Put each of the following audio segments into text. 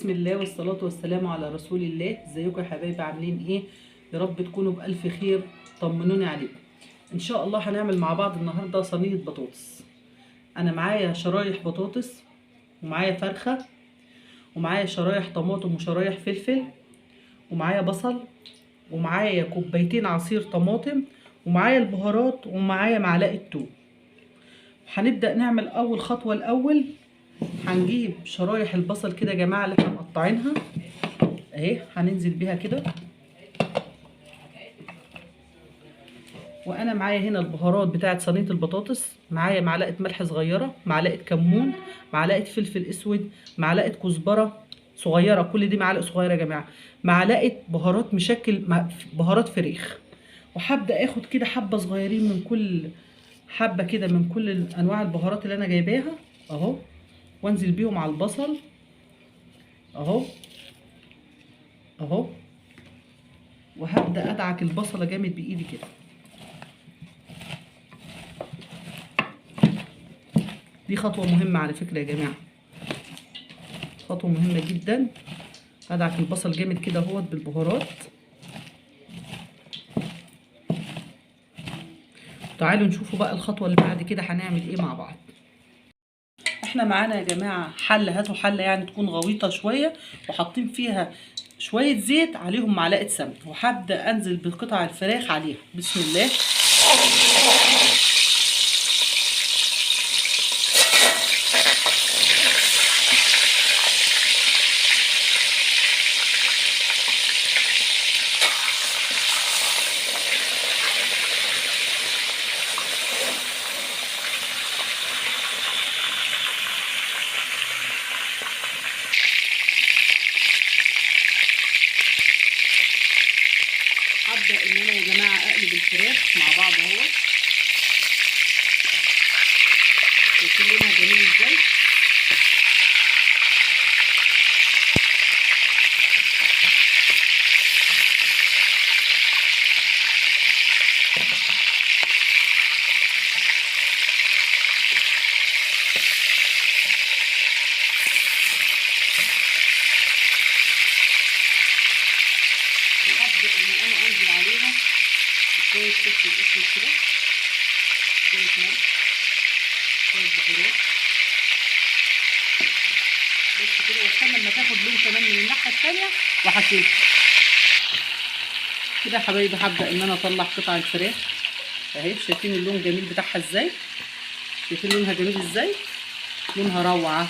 بسم الله والصلاة والسلام على رسول الله. ازيكم يا حبايبي، عاملين ايه؟ يا رب تكونوا بألف خير، طمنوني عليكم. ان شاء الله هنعمل مع بعض النهارده صينية بطاطس. انا معايا شرايح بطاطس، ومعايا فرخة، ومعايا شرايح طماطم وشرايح فلفل، ومعايا بصل، ومعايا كوبايتين عصير طماطم، ومعايا البهارات، ومعايا معلقة توم. هنبدأ نعمل اول خطوة. الاول هنجيب شرايح البصل كده يا جماعة اللي احنا مقطعينها اهي، هننزل بيها كده. وانا معايا هنا البهارات بتاعه صينية البطاطس، معايا معلقه ملح صغيرة، معلقه كمون، معلقه فلفل اسود، معلقه كزبره صغيرة، كل دي معالق صغيرة يا جماعة، معلقه بهارات مشكل، بهارات فراخ. وهبدا اخد كده حبه صغيرين من كل حبه كده، من كل انواع البهارات اللي انا جايباها اهو، وانزل بيهم على البصل اهو اهو. وهبدا ادعك البصله جامد بايدي كده. دي خطوة مهمة على فكرة يا جماعة، خطوة مهمة جدا. ادعك البصل جامد كده اهوت بالبهارات. تعالوا نشوفوا بقى الخطوة اللي بعد كده هنعمل ايه مع بعض. احنا معانا يا جماعة حله، هاتوا حله يعني تكون غويطه شوية، وحاطين فيها شوية زيت، عليهم معلقه سمن، وهبدا انزل بقطع الفراخ عليها. بسم الله. هبدأ ان انا يا جماعة اقلب الفراخ مع بعض اهو. شايفين لونها جميل ازاي؟ هبدأ ان انا انزل عليها شوية فلفل اسود كده، شوية ملح، شوية بهارات، بس كده. واستنى لما تاخد لون كمان من الناحية التانية وهشيلها كده يا حبايبي. هبدأ ان انا اطلع قطع الفراخ اهي. شايفين اللون جميل بتاعها ازاي؟ شايفين لونها جميل ازاي؟ لونها روعة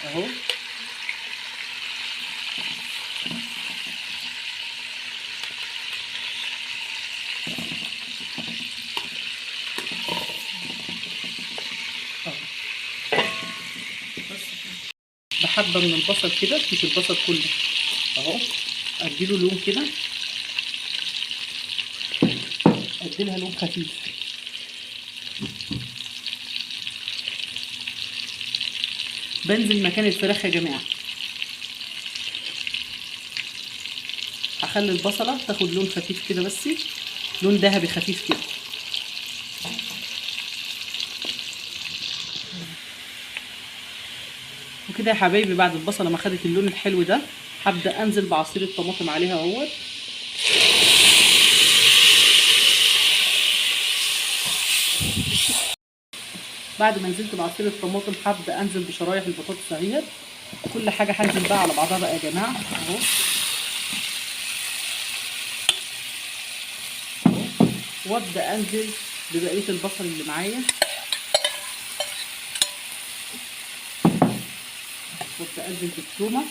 اهو. بحبه من البصل كده، مش البصل كله اهو، اديله لون كده، اديلها لون خفيف. بنزل مكان الفراخ يا جماعة، هخلي البصله تاخد لون خفيف كده، بس لون ذهبي خفيف كده. وكده يا حبايبي بعد البصله ما خدت اللون الحلو ده، هبدا انزل بعصير الطماطم عليها اهوت. بعد ما نزلت بعصير الطماطم هبدا انزل بشرايح البطاطس اهيت. كل حاجة هنزل بقى على بعضها بقى يا جماعة اهو. وابدا انزل ببقية البصل اللي معايا، وابدا انزل بالثومه،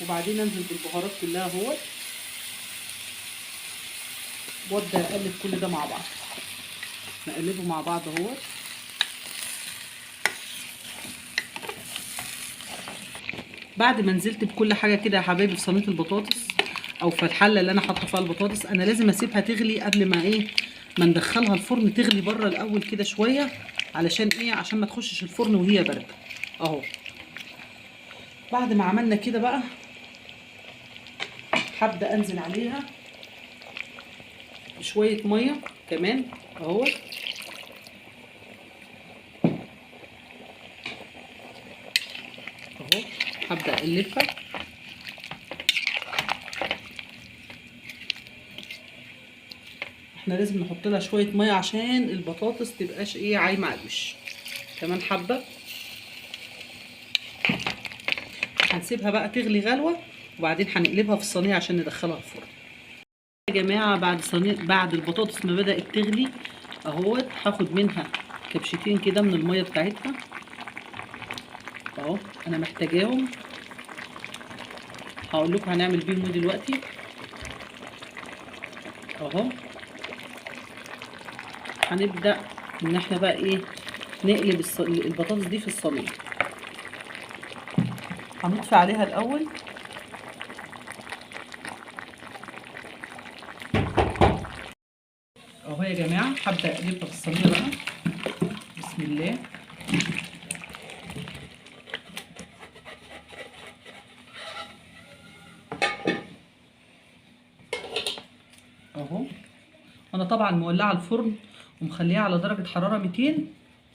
وبعدين انزل بالبهارات كلها اهوت، وابدا اقلب كل ده مع بعض. نقلبه مع بعض اهوت. بعد ما نزلت بكل حاجة كده يا حبايبي في صينية البطاطس او في الحلة اللي انا حاطه فيها البطاطس، انا لازم اسيبها تغلي قبل ما ايه، ما ندخلها الفرن. تغلي بره الاول كده شوية، علشان ايه؟ عشان ما تخشش الفرن وهي باردة اهو. بعد ما عملنا كده بقى هبدا انزل عليها شوية مية كمان اهو. اهو. هبدأ اقلبها. احنا لازم نحط لها شوية مية عشان البطاطس تبقاش ايه عايمه على الوش. كمان حبه هنسيبها بقى تغلي غلوه، وبعدين هنقلبها في الصينية عشان ندخلها الفرن. يا جماعة بعد البطاطس ما بدات تغلي اهوت، هاخد منها كبشتين كده من المية بتاعتها اهو، انا محتاجاهم، هقول لكم هنعمل بيهم ايه دلوقتي اهو. هنبدأ ان احنا بقى ايه نقلب البطاطس دي في الصينية. هنطفي عليها الاول. اهو يا جماعة هبدأ اقلبها في الصينية بقى. بسم الله. اهو انا طبعا مولعه الفرن ومخليها على درجة حرارة 200،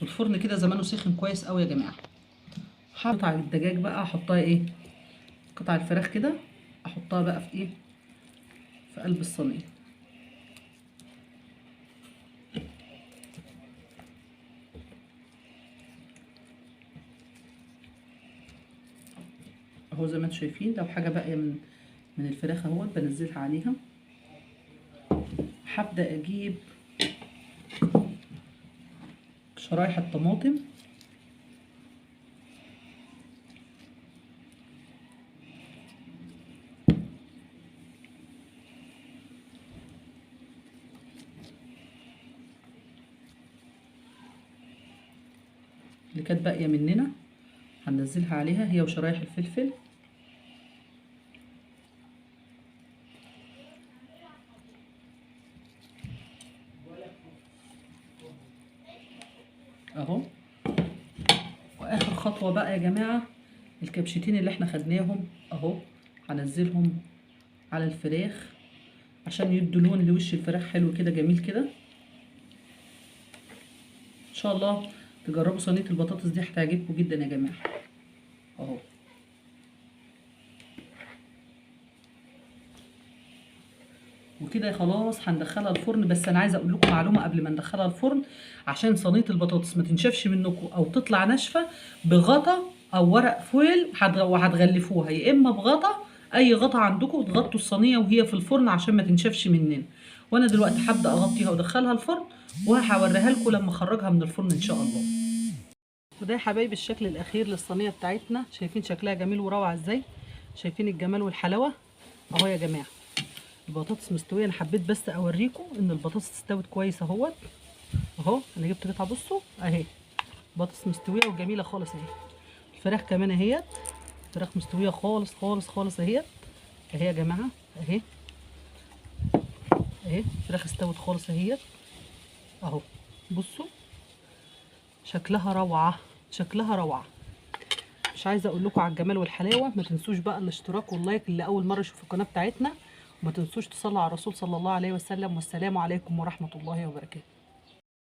والفرن كده زمانه سخن كويس قوي يا جماعة. قطع الدجاج بقى احطها ايه، قطع الفراخ كده احطها بقى في ايه، في قلب الصينية. اهو زي ما انتم شايفين، لو حاجة باقية من الفراخ اهوت بنزلها عليها. هبدأ اجيب شرايح الطماطم اللي كانت باقية مننا، هننزلها عليها هي وشرايح الفلفل. اهو. واخر خطوة بقى يا جماعة، الكبشتين اللي احنا خدناهم اهو هنزلهم على الفراخ عشان يدوا لون لوش الفراخ حلو كده جميل كده. ان شاء الله تجربوا صينية البطاطس دي، هتعجبكم جدا يا جماعة اهو. وكده خلاص هندخلها الفرن. بس انا عايزه اقول لكم معلومة قبل ما ندخلها الفرن، عشان صينية البطاطس ما تنشفش منكم او تطلع ناشفة، بغطا او ورق فويل وهتغلفوها، يا اما بغطا اي غطا عندكم تغطوا الصينية وهي في الفرن عشان ما تنشفش مننا. وانا دلوقتي هبدا اغطيها وادخلها الفرن، وهوريها لكم لما اخرجها من الفرن ان شاء الله. وده يا حبايبي الشكل الاخير للصينيه بتاعتنا. شايفين شكلها جميل وروعه ازاي؟ شايفين الجمال والحلاوه اهو يا جماعة. البطاطس مستوية، انا حبيت بس اوريكم ان البطاطس استوت كويس اهوت اهو. انا جبت قطعه، بصوا اهي البطاطس مستوية وجميلة خالص اهي. الفراخ كمان اهيت، الفراخ مستوية خالص خالص خالص اهيت اهي يا جماعة اهي اهي، الفراخ استوت خالص اهيت اهو. بصوا شكلها روعه، شكلها روعه. مش عايزه اقول لكم على الجمال والحلاوه. ما تنسوش بقى الاشتراك واللايك اللي اول مرة يشوف القناة بتاعتنا، وما تنسوش تصلوا على الرسول صلى الله عليه وسلم. والسلام عليكم ورحمة الله وبركاته.